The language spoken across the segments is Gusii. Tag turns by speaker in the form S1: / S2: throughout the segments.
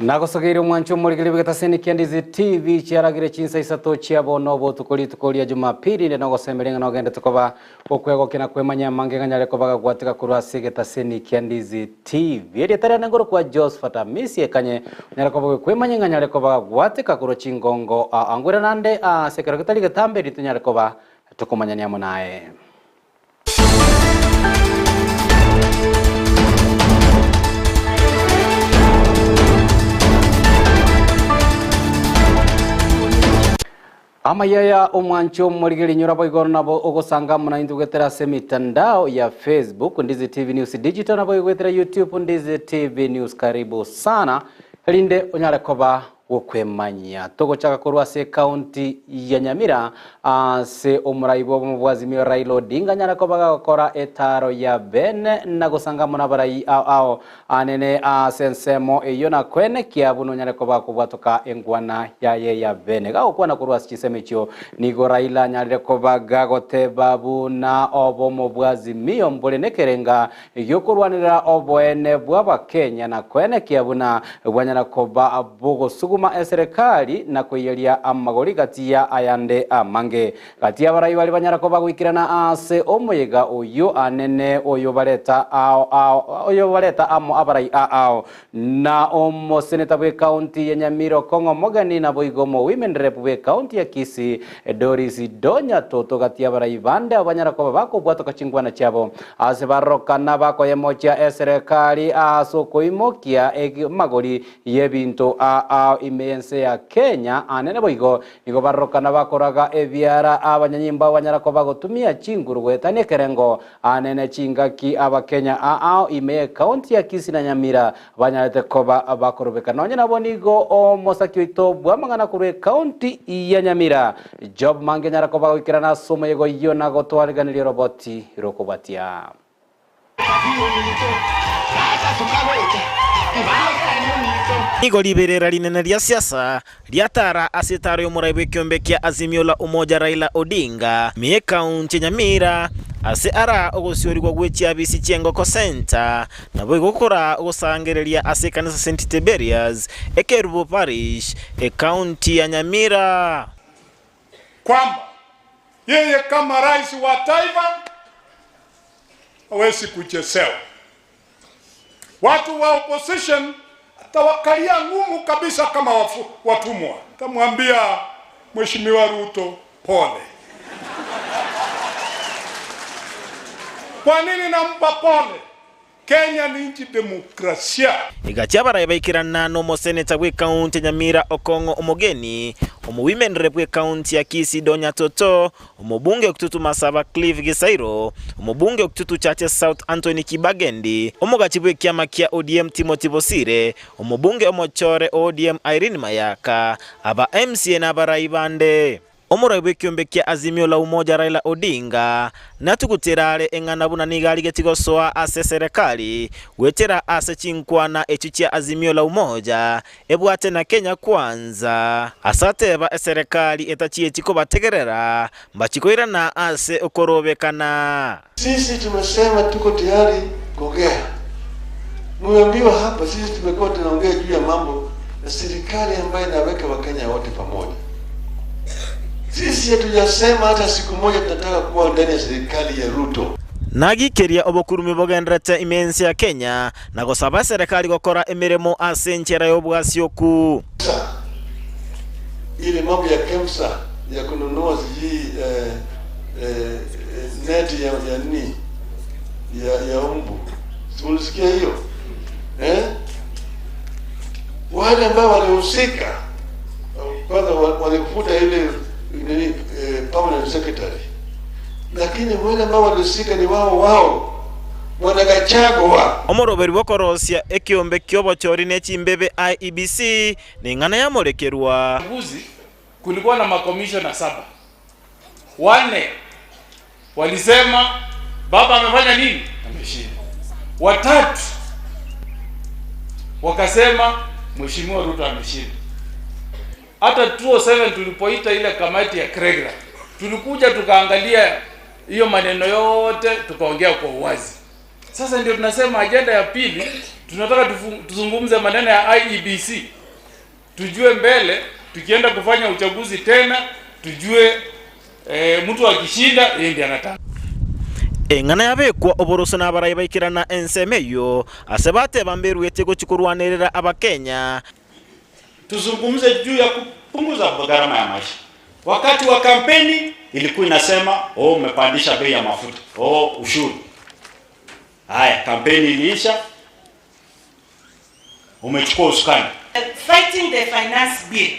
S1: Nagosogeire omwancho omorigereria bw'egetaseni kia Ndizi TV chiaragire chinsa isato chia bono obotuko rituko ria Jumapili inde nogosemeria ng'a nogendete koba okwegokia na kwemanya amange ng'a nyare koba gagwateka korwa ase egetaseni kia Ndizi TV. Erieta riane ngorokwa Josephat Amisi ekanye onyare koba ogokwemanya ng'a nyare koba gagwateka korwa chingongo aa ngwere nande ase ekero getari getambe eri tonyare koba tokomanyania amo naye. Amaya ya omwancho omorigeri nyora boigo nabo ogosanga amo naintwe goetera ase emitandao ya Facebook Ndizi TV News Digital nabo goetera YouTube Ndizi TV News karibu sana erinde onyare koba Gokwemanyia. Togochaka korwa ase ekaunti ya Nyamira ase omorai bw'obomo bwa Azimio Raila Odinga anyare koba gagokora etaaro ya bene na gosanga amo nabarai ao ao anene ase ensemo eyio na koenekia buna onyare koba gakobwatoka engwana yaye ya bene. Gagokwana korwa ase chinsemo echio nigo Raila anyarire koba gagoteba buna obomo bwa Azimio mbore nekerenga Gi'okorwanerera oboene bw'Abakenya na koenekia buna bwanyara koba bogosuguma eserekari na koiyeria amagori gati ya ayande amange. Gati y'abarai baria banyara koba goikerana ase omoyega oyio anene oyo bareta ao ao oyo bareta amo abarai ao na omoseneta bw'ecounty ya Nyamira Okong'o Omogeni naboigo omo women rep bw'ecounty ya Kisii Doris Donya Toto gati y'abarai bande abo banyara koba bakobwatoka chinkwana chiabo ase barorokana bakoyemochia eserekari ase okoimokia amagori y'ebinto ao ime y'ense ya Kenya anene boigo nigo barorokana bakoraga ebiara abanyanyimbo abo banyara koba gotumia chinguru goetania ekerengo Anene chingaki Abakenya aao ime y'ecounty ya Kisii na Nyamira banyarete koba bakorobeka. Nonye nabo nigo omosaki oito bw'amang'ana korwa ecounty ya Nyamira, Job Mange anyara koba goikerana ase omoyega oyio na gotwariganiria oroboti rokobwatia.
S2: Nigo riberera rinene ria siasa Riatara ase etaaro y'omorai bw'ekeombe kia Azimio la Umoja Raila Odinga, ime y'ekaunti ya Nyamira, ase ara ogosiorigwa gwe chiabisi chi'engoko Centre, naboigo koraa ogosangereria ase ekanisa St Tiberius, Ekerubo Parish, ekaunti ya Nyamira.
S3: Kwamba yeye kama rais wa taifa hawezi kuchezewa. Watu wa opposition atawakalia ngumu kabisa kama wafu, watumwa. Tamwambia Mheshimiwa Ruto pole. Kwa nini nampa pole? Kenya ni nchi demokrasia.
S2: Egachia abarai baikerana nomoseneta bw'ekaunti ya Nyamira Okong'o Omogeni, omowomen rep bw'ekaunti ya Kisii Donya Toto, Omobunge o Kitutu Masaba Clive Gisairo, omobunge o Kitutu Chache South Anthony Kibagendi, omogachi bw'ekiama kia ODM Timothy Bosire, omobunge omochore o ODM Irene Mayaka, aba MCA na abarai bande. Omorai bw'ekiombe kia Azimio la Umoja Raila Odinga natugutera are eng'ana buna nigo arigetie gosoa ase eserekari goetera ase chinkwana echio chia Azimio la Umoja Ebwate na Kenya Kwanza. Ase ateba eserekari etachieti kobategerera, mbachie koirana ase okorobekana.
S4: Sisi tumesema tuko tayari kuongea. Mumeambiwa hapa sisi tumekuwa tunaongea juu ya mambo ya serikali ambayo inaweka Wakenya wote pamoja. Sisi hatujasema hata siku moja tunataka kuwa ndani ya serikali ya Ruto.
S2: Nagikeria obokurumi bogenderete ime ense ya Kenya, na gosaba eserekari gokora emeremo ase enchera y'obwasioku.
S4: Ile mambo ya Kemsa ya kununua sijui eh, eh, neti ya, ya nini ya, ya umbu, si ulisikia hiyo eh? Wale ambao walihusika kwanza walifuta ile nini eh, permanent secretary, lakini wale ambao walihusika ni wao wao Bwana Gachagua.
S2: Omoroberi bw'okorosia ekiombe ki'obochori ne chimbebe IEBC neng'ana yamorekerwa.
S5: Uchaguzi kulikuwa na makomishona saba, wane walisema baba amefanya nini, ameshinda. Watatu wakasema mheshimiwa Ruto ameshinda. Hata 2007 tulipoita ile kamati ya Kregra tulikuja tukaangalia hiyo maneno yote tukaongea kwa uwazi. Sasa ndio tunasema ajenda ya pili, tunataka tuzungumze maneno ya IEBC, tujue mbele tukienda kufanya uchaguzi tena tujue mtu akishinda yeye ndiye anataka.
S2: Eng'ana yabekwa oboroso nabarai baikerana ensemo eyio, ase bateba mberuetie gochia korwanerera Abakenya.
S6: Tuzungumze juu ya kupunguza gharama ya maisha. Wakati wa kampeni ilikuwa inasema, oh, umepandisha bei ya mafuta, oh, ushuru. Haya, kampeni iliisha, umechukua usukani.
S7: Fighting the finance bill.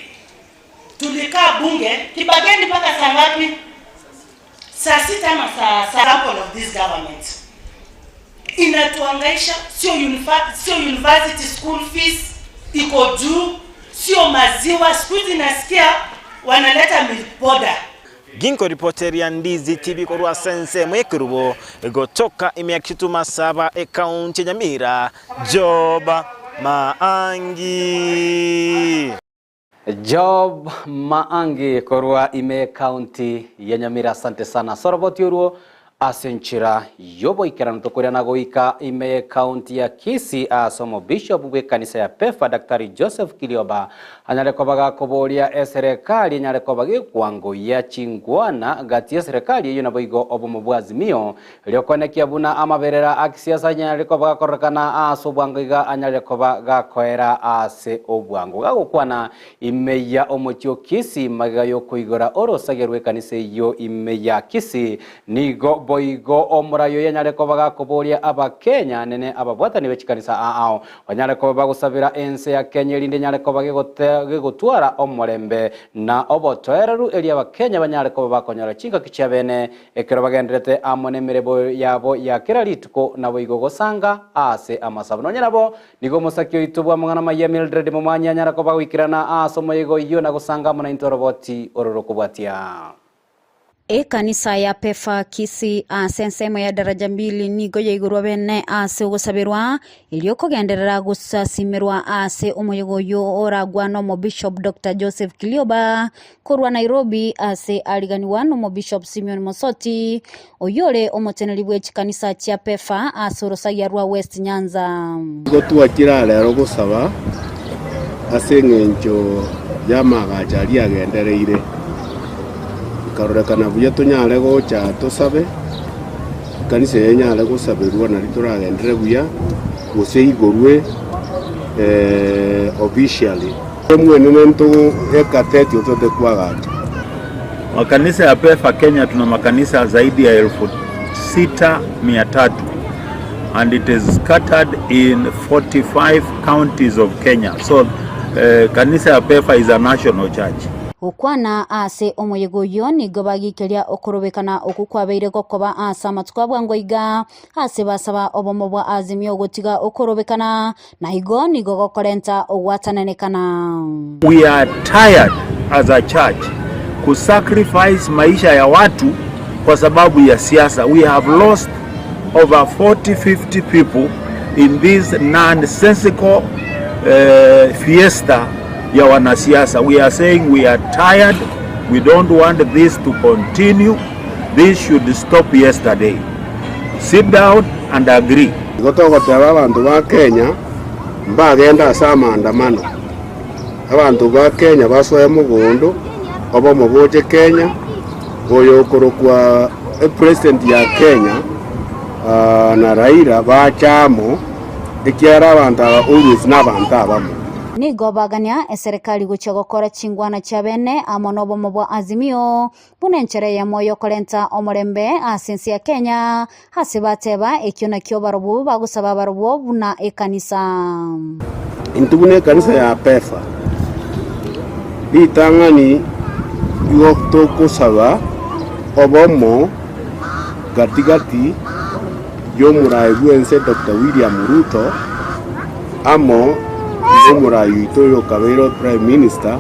S7: Tulikaa bunge Kibageni mpaka saa ngapi? Saa sita ama saa sample of this government. Inatuangaisha, sio university school fees iko juu, sio maziwa. Siku hizi nasikia wanaleta milk powder.
S2: Ginko ripoteria Ndizi TV korwa sense mwekurubo gotoka imyakitumasaba masaba ekaunti Nyamira Joba Maangi. Job Maangi korwa ime county ya Nyamira, asante sana soroboti uruo ase nchira yobo ikerano tokoria na goika ime county ya Kisii asomo bishop bwe kanisa ya Pefa Daktari Joseph Kilioba anyare kobaga koboria eserikali anyare kobaga kwango ya chingwana gati ya serikali eyo naboigo obomo bwa Azimio riokonekia buna amaberera akisiasa anyare kobaga korekana ase obwango iga anyare kobaga koera ase obwango gagokwana ime ya omochio Kisii magega yokoigora orosagerwe kanisa eyo ime ya Kisii nigo boigo omurayo yanyare kobaga koboria abakenya nene ababwatani bechikanisa aao banyare koba bagosabira ense ya Kenya erinde nyare koba gegotwara omorembe na obotoereru eri abakenya banyare koba bakonyora chingaki chia bene ekero bagenderete amo nemerebo yabo ya kera rituko nabo igo gosanga ase amasabo nonya nabo nigo omosaki oito bwa mong'ana maya Mildred Momanya anyara koba goikerana ase omoyego oyio na gosanga amo na intoroboti ororo kobwatia.
S8: Ekanisa ya Pefa Kisii ase ensemo ya daraja mbili nigo yaigurwa bene ase ogosabirwa eriokogenderera gosasimirwa ase omoyego oyo oragwa nomo Bishop Dr. Joseph Kilioba korwa Nairobi ase ariganiwa nomo Bishop Simeon Mosoti oyore omoteneri bwe chikanisa chia Pefa ase orosagia rwa West Nyanza.
S9: Gotwakira rero gosaba ase eng'encho ya magacha aria agendereire karorekana buya tonyare gocha tosabe kanisa yenyare gosaberwa nari toragendere buya gose igorwe officially mwenene nto ekateti otote kwagacha.
S10: Makanisa ya Pefa Kenya tuna makanisa zaidi ya 6,300 and it is scattered in 45 counties of Kenya. So kanisa ya Pefa is a national church.
S8: Gukwana ase omoyego oyo nigo bagikeria okorobekana oku kwabeire gokoba ase amatuko abwango iga ase basaba obomo bwa Azimio gotiga okorobekana na igo nigo gokorenta ogwatananekana.
S10: We are tired as a church kusacrifice maisha ya watu kwa sababu ya siasa. We have lost over 40-50 people in this nonsensical fiesta ya wanasiasa. We are saying we are tired. We don't want this to continue. This should stop yesterday. Sit down and agree.
S9: Igo togoteba abanto ba Kenya mbagenda ase amaandamano abanto ba Kenya basoe mogondo obomo boche Kenya oyo okorokwa epresident ya Kenya na Raila bachamo ekiara abanto aba always na abanto abamo.
S8: Nigo bagania eserikali gochia gokora chingwana chia bene amo nobomo bwa Azimio buna enchera eyemo yokorenta omorembe ase ense ya Kenya ase bateba ekio nakio barobwo bagosaba barobwo buna ekanisa.
S9: Intwe buna ekanisa ya Pefa ritang'ani igo tokosaba obomo gatigati yomorayi bwense Dr. William Ruto amo omorayi oito oyo okabeire Prime Minister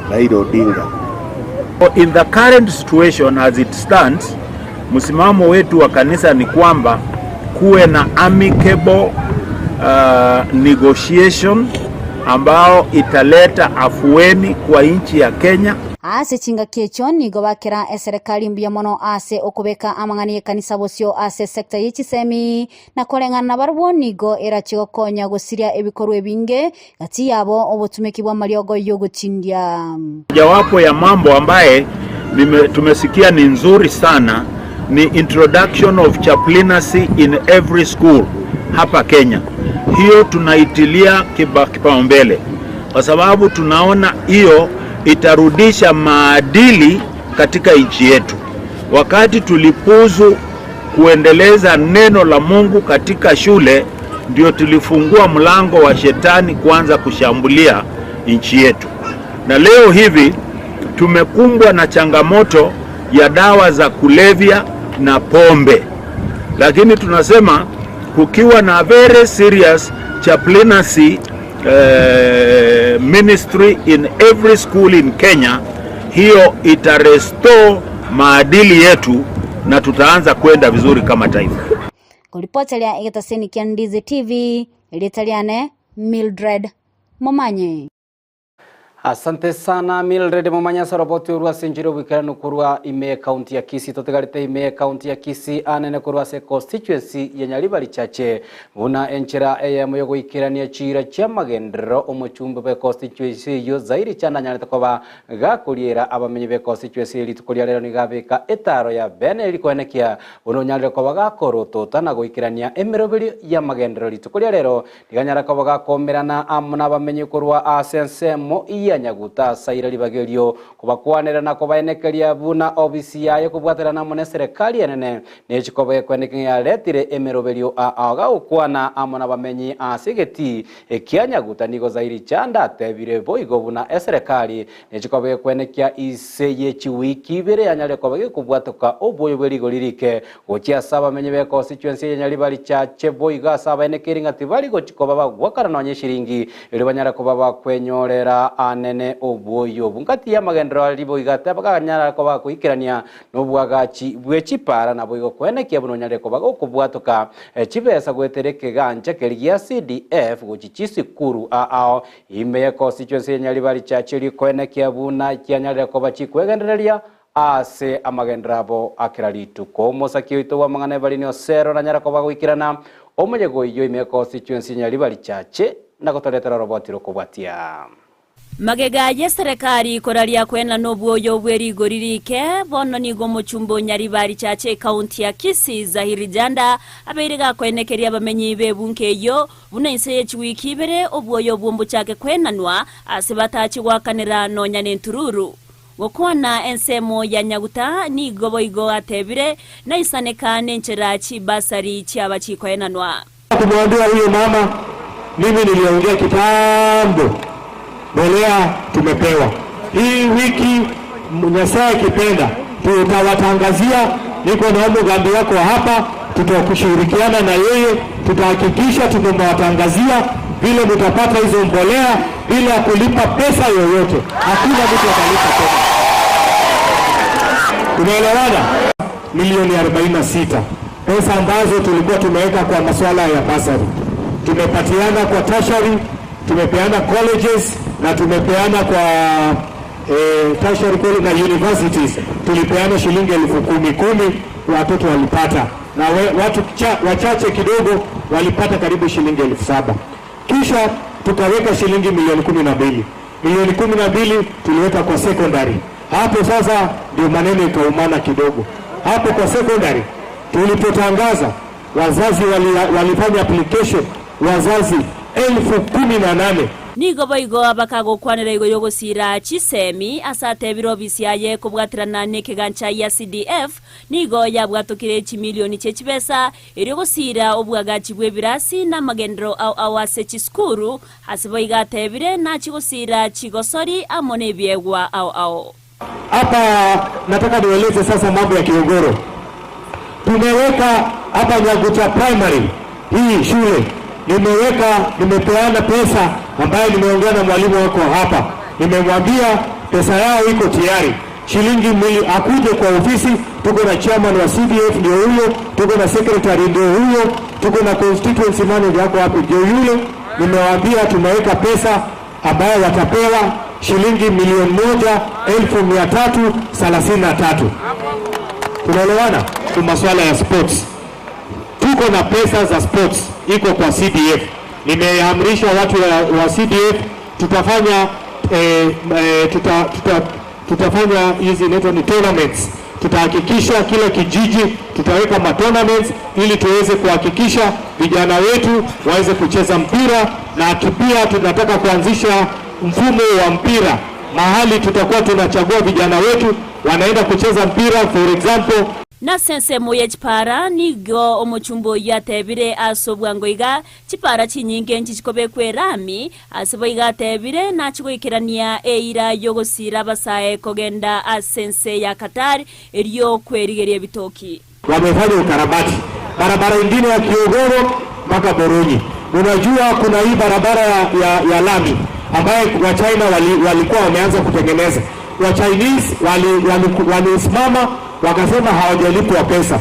S9: Raila Odinga.
S10: In the current situation as it stands, msimamo wetu wa kanisa ni kwamba kuwe na amicable negotiation ambao italeta afueni kwa nchi ya Kenya.
S8: Ase chingaki echio nigo bakera eserekari mbuya mono ase okobeka amang'ana y'ekanisa bosio ase esecta ye chisemi, na koreng'ana nabarabwo nigo erachie gokonya gosiria ebikorwa ebinge gati yabo obotumeki bw'amariogo y'ogotindia.
S10: Mojawapo ya mambo ambaye nime, tumesikia ni nzuri sana ni introduction of chaplaincy in every school hapa Kenya. Hiyo tunaitilia kiba- kipaumbele kwa sababu tunaona hiyo itarudisha maadili katika nchi yetu. Wakati tulipuzu kuendeleza neno la Mungu katika shule, ndio tulifungua mlango wa shetani kuanza kushambulia nchi yetu. Na leo hivi tumekumbwa na changamoto ya dawa za kulevya na pombe, lakini tunasema kukiwa na very serious chaplaincy eh, ministry in every school in Kenya, hiyo itarestore maadili yetu na tutaanza kwenda vizuri kama taifa.
S8: Koripoteria egetaseni kia Ndizi TV, erieta riane Mildred Momanyi.
S1: Asante sana Mildred Momanyi ase oroboti orwo ase enchera oboikeranu korwa ime ekaunti ya Kisii. Totigarete ime ekaunti ya Kisii anene korwa ase econstituency ya Nyaribari Chache buna enchera eyemo yogoikerania chiira chi'amagenderero omochumbe bwe constituency eyio Zairi Chanda anyarete koba Gakoriera abamenyi b'econstituency eye rituko ria rero nigo abeka etaaro ya bene rikoenekia buna onyarire koba gakorotota na goikerania emeroberio y'amagenderero rituko ria rero nigo anyare koba gakomerana amo nabamenyi korwa ase ensemo ya Nyaguta ase aire ribaga erio kobakwanera na kobaenekeria buna obisi yaye kobwaterana amo neserekari enene nechi koba ekoenekia ng'a yaretire emeroberio aa gagokwana amo nabamenyi ase egetii Ekia Nyaguta nigo Zairi Chanda atebire boigo buna eserekari nechikoba gekwenekia ise ye chiwiki ibere yanyare koba gekobwatoka oboyo bwe rigori rike gochia ase abamenyi be constituency eye Nyaribari Chache boigo ase abaenekeri ng'a tibari gochi koba bagwakana nonya eshiringi erio banyare koba bakwenyorera anene oboyo obu. Ngati y'amagenderero aria boigo ateba ganyara koba gakoikerania Nobwagachi bwe chipara naboigo kwenekia buna onyarire koba gokobwatoka chibesa goetera ekegancha keria gia CDF gochia chisikuru ao ime ye constituency ya Nyaribari Church erio koenekia buna chianyarire koba chikwegendereria ase amagenderero abo a kera rituko. Omosaki oito bw'amang'ana Evarine Osero nanyare koba goikerana omoyega oyio ime ye constituency ya Nyaribari Church na gotoretera oroboti rokobwatia.
S11: Magega y'eserekari koraria kwenana obwoyo bwe rigori rike, bono nigo omochumba o Nyaribari Chache ekaunti ya Kisii Zahiri Janda abeire gakoenekeria abamenyi b'ebunke eyio buna inse ye chiwiki ibere obwoyo obwo mbochake kwenanwa ase batachi goakanera nonya nentururu. Gokwana ensemo ya Nyaguta nigo boigo atebire naisaneka nenchera chibasari chiaba chikoenanwa.
S12: Kumwambia huyo mama, mimi niliongea kitambo, mbolea tumepewa hii wiki, Nyasaye akipenda tutawatangazia. Niko na Omugambi wako hapa, tutakushirikiana na yeye, tutahakikisha tumewatangazia vile mtapata hizo mbolea bila kulipa pesa yoyote. Hakuna mtu atalipa tena. Tumeelewana? Milioni 46 pesa ambazo tulikuwa tumeweka kwa masuala ya basari, tumepatiana kwa tertiary, tumepeana colleges na tumepeana kwa eh, tertiary college na universities, tulipeana shilingi 10,000 10,000 watoto walipata, na we, watu cha, wachache kidogo walipata karibu shilingi 7,000. Kisha tukaweka shilingi milioni 12. Milioni 12 tuliweka kwa secondary. Hapo sasa ndio maneno ikaumana kidogo. Hapo kwa secondary tulipotangaza, wazazi wali, walifanya application wazazi 18,000.
S11: Nigo boigo bakagokwanera igoro y'ogosiira chisemi ase atebire obisi aye kobwaterana nekegancha gia CDF nigo yabwatokire chimilioni chie chibesa erio gosiira obwagachi bw'ebirasi na amagenderero ao ao ase chisukuru ase boigo atebire nachie gosiira chigosori amo nebiegwa ao ao.
S12: Hapa nataka nieleze sasa mambo ya Kiogoro. Tumeweka hapa Nyagucha Primary hii shule nimeweka, nimepeana pesa ambayo nimeongea na mwalimu wako hapa, nimemwambia pesa yao iko tayari shilingi mili, akuje kwa ofisi. Tuko na chairman wa CDF ndio huyo, tuko na secretary ndio huyo, tuko na constituency manager yako hapo ndio yule. Nimewaambia tumeweka pesa ambayo watapewa shilingi milioni moja elfu mia tatu thelathini na tatu. Tunaelewana? Kwa masuala ya sports tuko na pesa za sports iko kwa CDF. Nimeamrisha watu wa CDF tutafanya eh, eh, tuta, tuta, tutafanya hizi inaitwa ni tournaments. Tutahakikisha kila kijiji tutaweka ma tournaments ili tuweze kuhakikisha vijana wetu waweze kucheza mpira, na pia tunataka kuanzisha mfumo wa mpira mahali tutakuwa tunachagua vijana wetu wanaenda kucheza mpira for example
S11: Nase ensemo ye chipara nigo omochumba oyio atebire ase obwango iga, Chipara chinyinge nchichikobekwa erami, ase boigo atebire nachigoikerania eira y'ogosiira abasae kogenda ase ense ya Qatar erio kwerigeria ebitoki.
S12: Wamefanya ukarabati barabara ingine ya Kiogoro mpaka Boronyi. Unajua kuna hii barabara ya, ya, ya lami ambayo wa China walikuwa wameanza kutengeneza. Wa Chinese walisimama wali wakasema hawajalipwa pesa.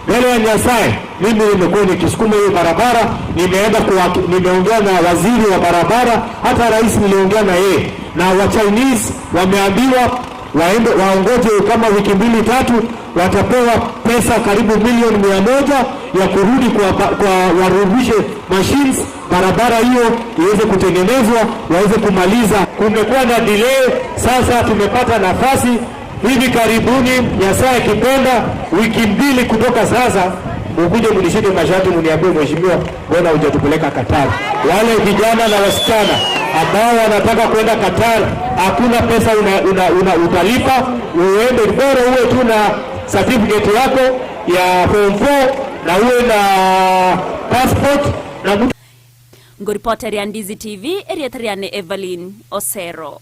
S12: Mbele ya Nyasaye, mimi nimekuwa nikisukuma hiyo barabara, nimeenda nimeongea na waziri wa barabara, hata rais niliongea na yeye, na wa Chinese wameambiwa waende waongoje kama wiki mbili tatu, watapewa pesa karibu milioni 100 ya kurudi kwa, kwa warudishe machines, barabara hiyo iweze kutengenezwa, waweze kumaliza. Kumekuwa na delay, sasa tumepata nafasi hivi karibuni, Nyasaye akipenda, wiki mbili kutoka sasa, mukuje mnishike mashati mniambie, mheshimiwa, mbona hujatupeleka Qatar? Wale vijana na wasichana ambao wanataka kwenda Qatar, hakuna pesa una, una, una, utalipa uende, bora uwe tu na certificate yako ya form 4 na uwe na passport na mtu
S11: Ngoripoteria Ndizi TV, erieta riane Evelyn Osero.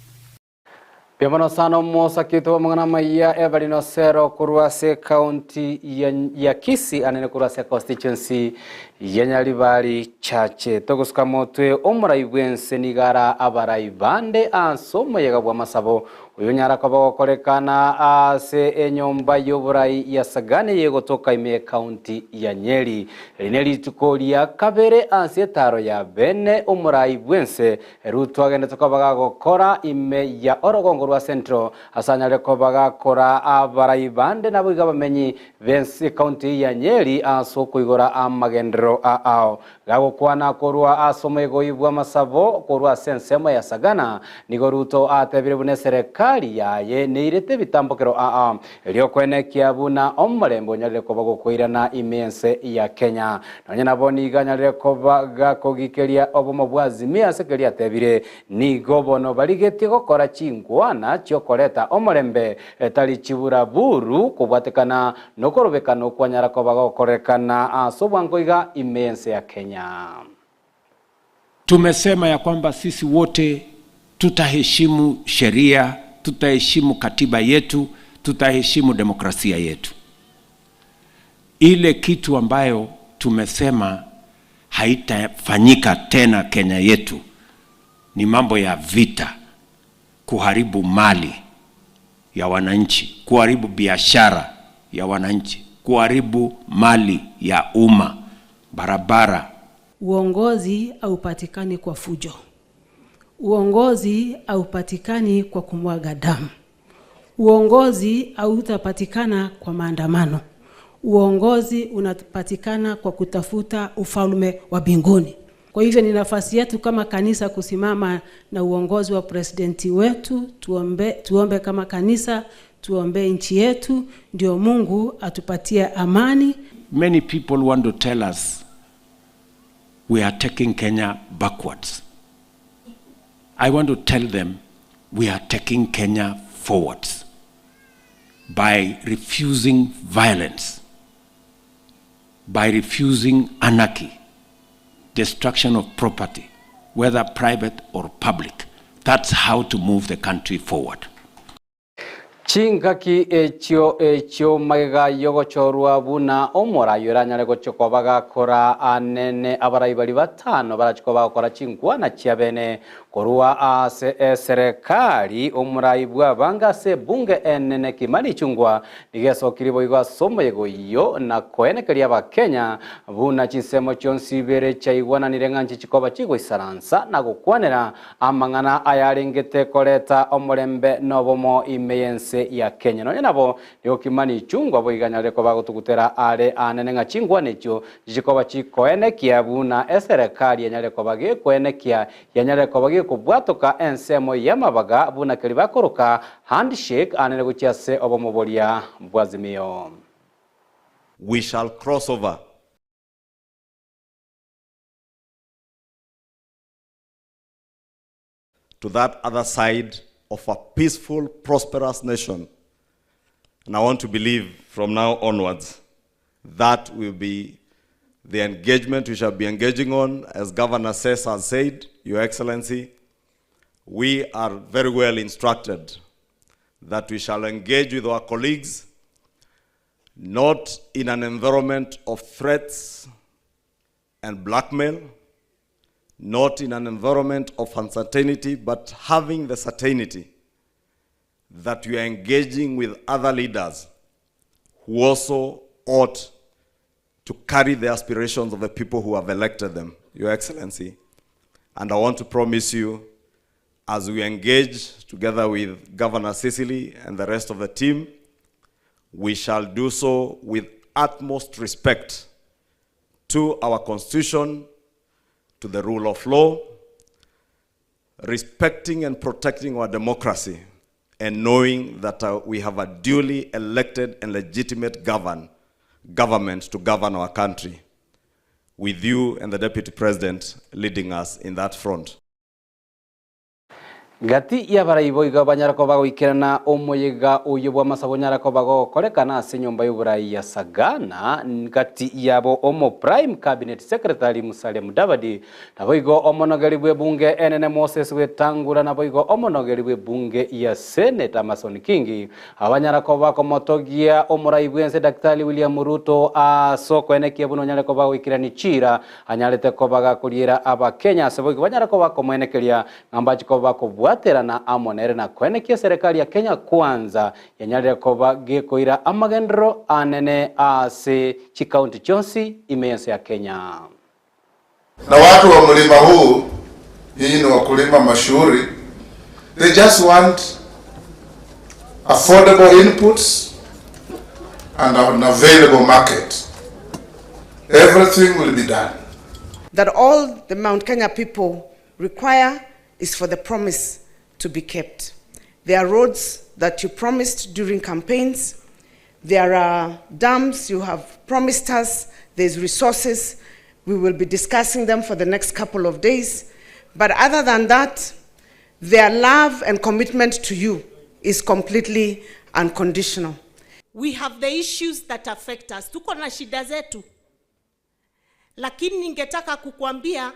S1: Mbuya mono sana omosaki oito bw'amang'ana amaya Evelyn Osero korwa ase ekaunti ya, ya Kisii anene korwa ase constituency ya Nyaribari Chache. Togosuka motwe omorai bw'ense nigo ara abarai bande ase omoyega bw'amasabo oyo onyara koba gokorekana ase enyomba y'oborai ya Sagane yegotoka ime ekaunti ya Nyeri. Eri nerituko ria kabere ase etaro ya bene omorai bw'ense Ruto agendete koba gagokora ime ya orogongo rwa Central ase anyare koba gakora abarai bande naboigo abamenyi b'ense ekaunti ya Nyeri ase okoigora amagenderero a ao. Gagokwana korwa ase omoegoi bw'amasabo korwa ase ensemo ya Sagana, nigo Ruto atebire buna eserekari yaye neirete ebitambokero aa erio koenekia buna omorembe onyarire koba gokoirana ime y'ense ya Kenya. Nonya nabo nigo anyarire koba gakogikeria obomo bwa Azimio ase keria atebire, Nigo bono barigetie gokora chinkwana chi'okoreta omorembe tari chiburaburu kobwatekana nokorobekana okwanyara koba gokorekana ase obwango iga ime y'ense ya Kenya.
S13: Tumesema ya kwamba sisi wote tutaheshimu sheria, tutaheshimu katiba yetu, tutaheshimu demokrasia yetu. Ile kitu ambayo tumesema haitafanyika tena Kenya yetu ni mambo ya vita, kuharibu mali ya wananchi, kuharibu biashara ya wananchi, kuharibu mali ya umma, barabara.
S14: Uongozi haupatikani kwa fujo. Uongozi haupatikani kwa kumwaga damu. Uongozi hautapatikana kwa maandamano. Uongozi unapatikana kwa kutafuta ufalme wa mbinguni. Kwa hivyo ni nafasi yetu kama kanisa kusimama na uongozi wa presidenti wetu, tuombe, tuombe kama kanisa, tuombe nchi yetu, ndio Mungu atupatie amani.
S13: Many people want to tell us we are taking Kenya backwards. I want to tell them we are taking Kenya forwards by refusing violence, by refusing anarchy, destruction of property, whether private or public. That's how to move the country forward.
S1: Chingaki echio echio magega y'ogochorwa buna omorai oranyare gochia koba gakora anene abarai baria batano barachie koba bagokora chinkwana chiabene korwa ase eserekari omorai bw'abange ase ebunge enene Kimani Ichung'wa nigo esokirie boigo ase omoyega oyio na koenekeria abakenya buna chinsemo chionsi ibere chiaigwananire ng'a nchichikoba chigoisaransa na gokwanera Amang'ana ayarengete koreta omorembe nobomo ime y'ense ya Kenya. Nonya nabo, nigo Kimani Ichung'wa boigo anyarire koba agotugutera are aanene ng'a chinkwana echio nchichikoba chikoenekia buna eserekari enyare koba gekoenekia yanyarire koba gekobwatoka ensemo y'amabaga buna keria bakoroka handshake aanene gochia ase obomo boria bw'Azimio.
S15: We shall cross over. To that other side of a peaceful, prosperous nation. And I want to believe from now onwards that will be the engagement we shall be engaging on. As Governor Sess has said, Your Excellency, we are very well instructed that we shall engage with our colleagues not in an environment of threats and blackmail, not in an environment of uncertainty, but having the certainty that we are engaging with other leaders who also ought to carry the aspirations of the people who have elected them, Your Excellency. And I want to promise you, as we engage together with Governor Sicily and the rest of the team, we shall do so with utmost respect to our constitution, to the rule of law, respecting and protecting our democracy, and knowing that uh, we have a duly elected and legitimate govern, government to govern our country, with you and the Deputy President leading us in that front.
S1: Gati y'abarai boigo banyare koba goikerana omoyega oyio bw'amasabo onyare koba gogokorekana ase enyomba y'oborai ya Sagana, gati yabo omo Prime Cabinet Secretary Musalia Mudavadi, naboigo omonogeri bw'ebunge enene Moses Wetangula naboigo omonogeri bw'ebunge ya Senate Amason Kingi abanyara koba komotogia omorai bw'ense Daktari William Ruto ase okoenekia buna onyare koba goikerania chiira anyarete koba gakoriera Abakenya ase boigo banyare koba komoenekeria Ng'a mbache koba bakobwaterana amo nere na koenekia eserekari ya Kenya Kwanza yanyarire koba gekoira amagenderero anene ase chikaunti chionsi ime y'ense ya Kenya.
S16: Na watu wa mlima huu, nyinyi ni wakulima mashuhuri, they just want affordable inputs and an available market. Everything will be done.
S7: That all the Mount Kenya people require is for the promise to be kept. There are roads that you promised during campaigns. There are dams you have promised us. There's resources. We will be discussing them for the next couple of days. But other than that, their love and commitment to you is completely unconditional.
S17: We have the issues that affect us. Tuko na shida zetu. Lakini ningetaka kukuambia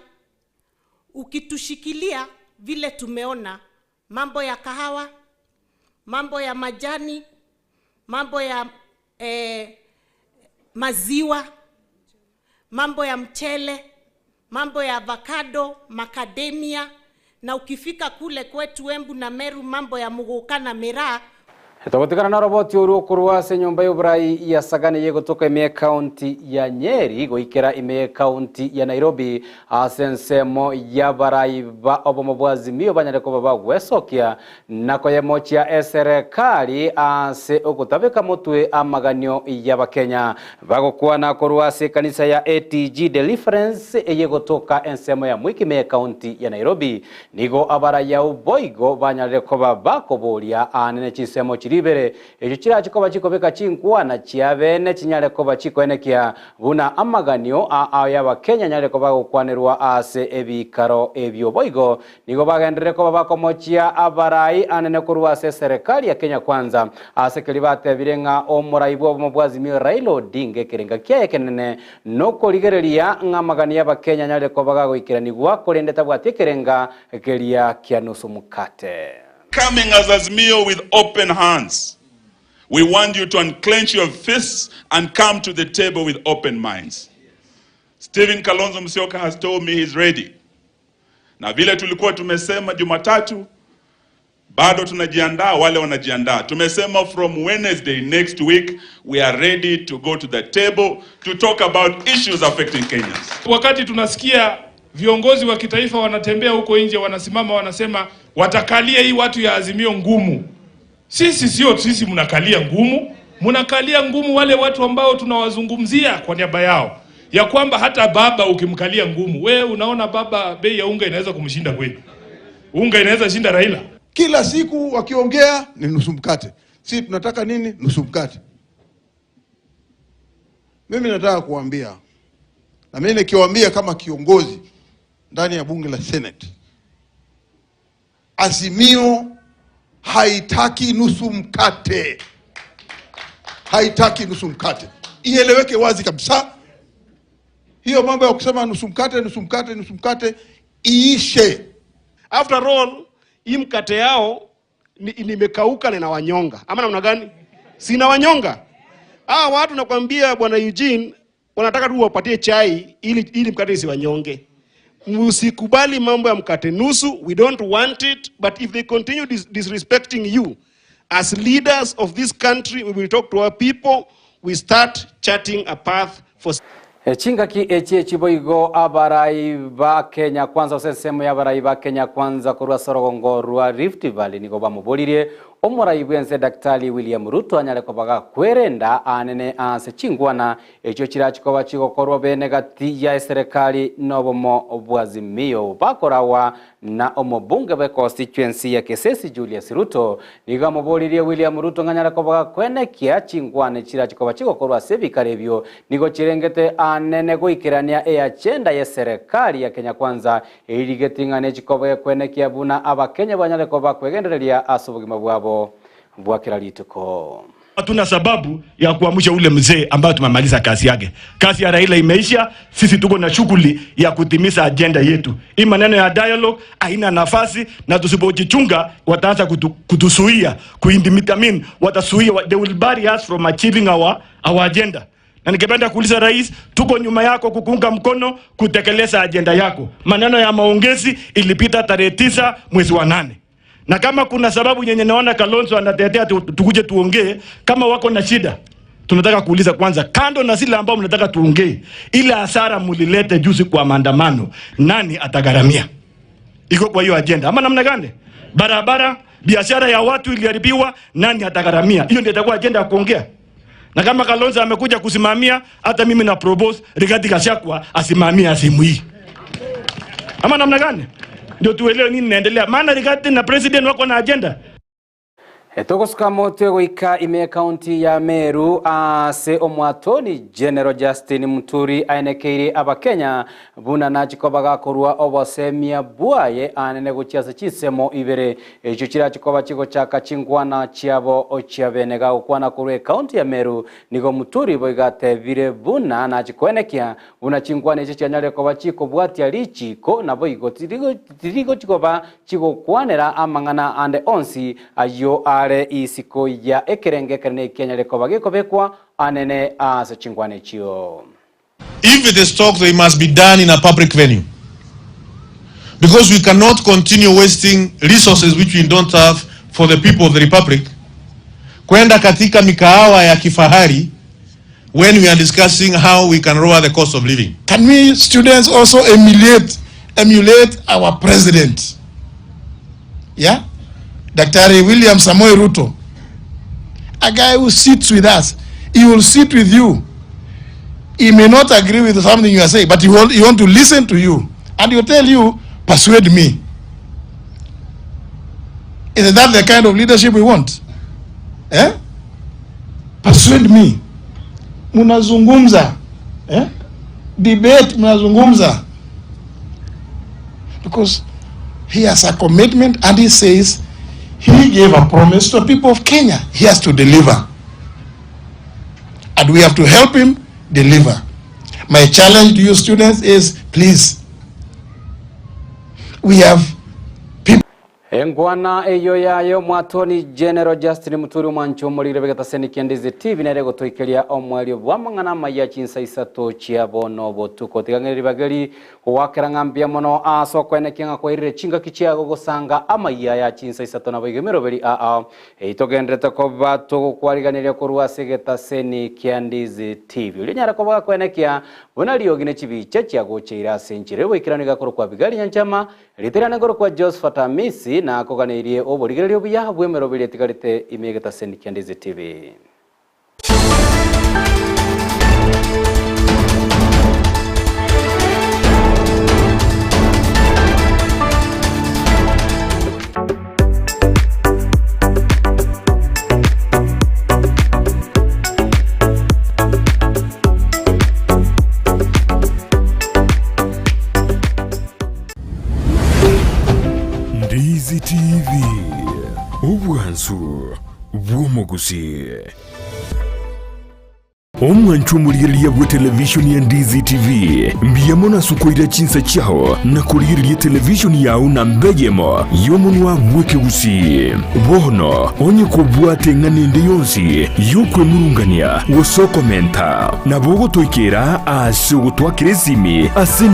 S17: ukitushikilia vile tumeona mambo ya kahawa, mambo ya majani, mambo ya eh, maziwa, mambo ya mchele, mambo ya avocado, macadamia na ukifika kule kwetu Embu na Meru mambo ya muguka na miraa.
S1: Togotigana na oroboti oru okorwa ase enyomba y'oborai ya Sagana eye egotoka ime y'ekaunti ya Nyeri goikera ime y'ekaunti ya Nairobi ase ensemo y'abarai ba obomo bwa Azimio banyare koba bagwesokia na koyemochia eserekari ase ogotabeka motwe amaganio y'abakenya bagokwana korwa ase ekanisa ya ATG Deliverance eye egotoka ensemo ya Mwiki ime y'ekaunti ya Nairobi Nigo abarayau boigo banyarire koba bakoboria aane ne chinsemo chiria ibere, echio chirache koba chikobeka chinkwana chiabene chinyare koba chikoenekia buna amaganio a ay'Abakenya anyare koba agokwanerwa ase ebiikaro ebio. Boigo nigo bagenderere koba bakomochia abarai anene korwa ase eserekari ya Kenya Kwanza ase keria batebire ng'a omorai bw'obomo bwa Azimio Raila Odinga ekerenga kiaye ekenene Nokorigereria ng'a amagani y'Abakenya anyare koba gagoikeranigwa, korende tabwati ekerenga keria kia nusu mokate.
S18: Coming as Azimio with open hands. We want you to unclench your fists and come to the table with open minds. Stephen Kalonzo Musyoka has told me he's ready. Na vile tulikuwa tumesema Jumatatu, bado tunajiandaa, wale wanajiandaa. Tumesema from Wednesday next week we are ready to go to the table to talk about issues affecting Kenyans.
S5: Wakati tunasikia viongozi wa kitaifa wanatembea huko nje, wanasimama wanasema watakalia hii watu ya Azimio ngumu. Sisi sio sisi, mnakalia ngumu, mnakalia ngumu wale watu ambao tunawazungumzia kwa niaba yao, ya kwamba hata baba ukimkalia ngumu, we unaona baba, bei ya unga inaweza kumshinda kweli? Unga inaweza shinda Raila?
S16: Kila siku wakiongea ni nusu mkate. Si tunataka nini? Nusu mkate. Mimi nataka kuambia, na mimi nikiwaambia kama kiongozi ndani ya bunge la Senate, Azimio haitaki nusu mkate, haitaki nusu mkate. Ieleweke wazi kabisa. Hiyo mambo ya kusema nusu mkate, nusu mkate, nusu mkate iishe.
S19: After all, hii mkate yao nimekauka na inawanyonga. Ama namna gani? Sina wanyonga. Hawa watu nakwambia bwana Eugene wanataka tu wapatie chai ili mkate isiwanyonge. Msikubali mambo ya mkate nusu, we don't want it, but if they continue disrespecting you as leaders of this country, we will talk to our people, we start charting a path for
S1: Chingaki echi echiboigo abarai ba Kenya Kwanza ase ensemo ya abarai ba Kenya Kwanza korwa ase orogongo rwa Rift Valley nigo bamoboririe omorai bwense Daktari William Ruto anyare koba gakwerenda anene ase chingwana echio chirachi koba chigokorwa bene gati ya eserekari na obomo bwa Azimio bakorawa na omobunge bwe constituency ya Kesesi Julius Ruto nigo amoboririe William Ruto ng'anyare koba gakwenekia chingwana chirachi koba chigokorwa ase ebikaro ebio nigo chirengete anene goikerania eagenda ya serikali ya Kenya Kwanza erigeti ng'ane chikoba gekwenekia buna abakenya banyare koba kwegendereria ase obogima bwabo bwa kila rituko.
S20: Hatuna sababu ya kuamsha ule mzee ambaye tumemaliza kazi yake. Kazi ya Raila imeisha, sisi tuko na shughuli ya kutimiza agenda yetu. Hii maneno ya dialogue haina nafasi, na tusipojichunga wataanza kutuzuia, kuintimidate, I mean, watasuia, they will bury us from achieving our agenda. Na ningependa kuuliza rais, tuko nyuma yako kukuunga mkono kutekeleza agenda yako. Maneno ya maongezi ilipita tarehe 9 mwezi wa 8. Na kama kuna sababu yenye naona Kalonzo anatetea tukuje tuongee, kama wako na shida, tunataka kuuliza kwanza, kando na zile ambao mnataka tuongee, ile hasara mlilete juzi kwa maandamano, nani atagharamia? Iko kwa hiyo agenda ama namna gani? Barabara, biashara ya watu iliharibiwa, nani atagharamia? Hiyo ndio itakuwa agenda ya kuongea. Na kama Kalonzo amekuja kusimamia, hata mimi na propose Rigathi Gachagua asimamie asimu hii. Ama namna gani? Ndio tuelewe nini inaendelea. Maana Rigathi na president wako na agenda.
S1: Togosuka motwe goika ime county ya Meru ase omwatoni General Justin Muturi aenekeire abakenya buna nachikoba gakorwa obosemia bwaye anene gochia ase chinsemo ibere echio chirachikoba chigochaka chingwana chiabo ochiabene gagokwana korwa ekaunti ya Meru nigo Muturi boigatebire buna nachikoenekia buna chingwana echio chianyare koba chikobwatia richiko nabo igo tirigo chikoba chigokwanera amang'ana ande onsi ayo are isiko ya ekerenge kerene kianyare koba gekobekwa anene ase chingwana echio.
S21: If it is talk, they must be done in a public venue. Because we cannot continue wasting resources which we don't have for the people of the Republic. Kwenda katika mikahawa ya kifahari when we are discussing how we can lower the cost of living.
S16: Can we students also emulate our president? Yeah? Daktari William Samoei Ruto, a guy who sits with us. He will sit with you. He may not agree with something you are saying, but he want to listen to you. And he will tell you, persuade me. Is that the kind of leadership we want? Persuade me. Munazungumza. Debate, munazungumza. Because he has a commitment and he says he gave a promise to the people of Kenya. He has to deliver. And we have to help him deliver. My challenge to you students is, please, we have people.
S1: Engwana eyo yaye omwatoni General Justin Muturi omwancho omorire begetaseni kia Ndizi TV nere gotoikeria omwerio bw'amang'ana amaya chinsa isato chia bono botuko. Tigang'ereri bageri gowakera ng'a mbuya mono ase okoenekia ng'a kwairire chingaki chiago gosanga amaiya ya chinsa isato naboigo emeroberi aa Eyio togenderete koba togokwariganeria korwa ase egetaseni kia Ndizi TV. Oria onyare koba gakwenekia buna riogi ne chibicha chiagocheire ase enchera y'oboikeranu iga korokwa Abigaili Nyanchama, Erieta riane nkorokwa Josephat Amisi, nakoganeirie oborigereria obuya bw'emeroberi etigarete ime y'egetaseni kia Ndizi TV.
S3: Ndizi TV, obwansu bw'omogusii. Omwancho omorigereria bwe televishoni ya Ndizi TV, mbuya mono ase okoira chinsa chiao na korigereria televishoni yao namba eyemo y'omonwa bw'ekegusii. Bono onye kobwate eng'ana ende yonsi y'okwemurungania gose okomenta, nabo ogotoikera ase ogotwakera esimi ase.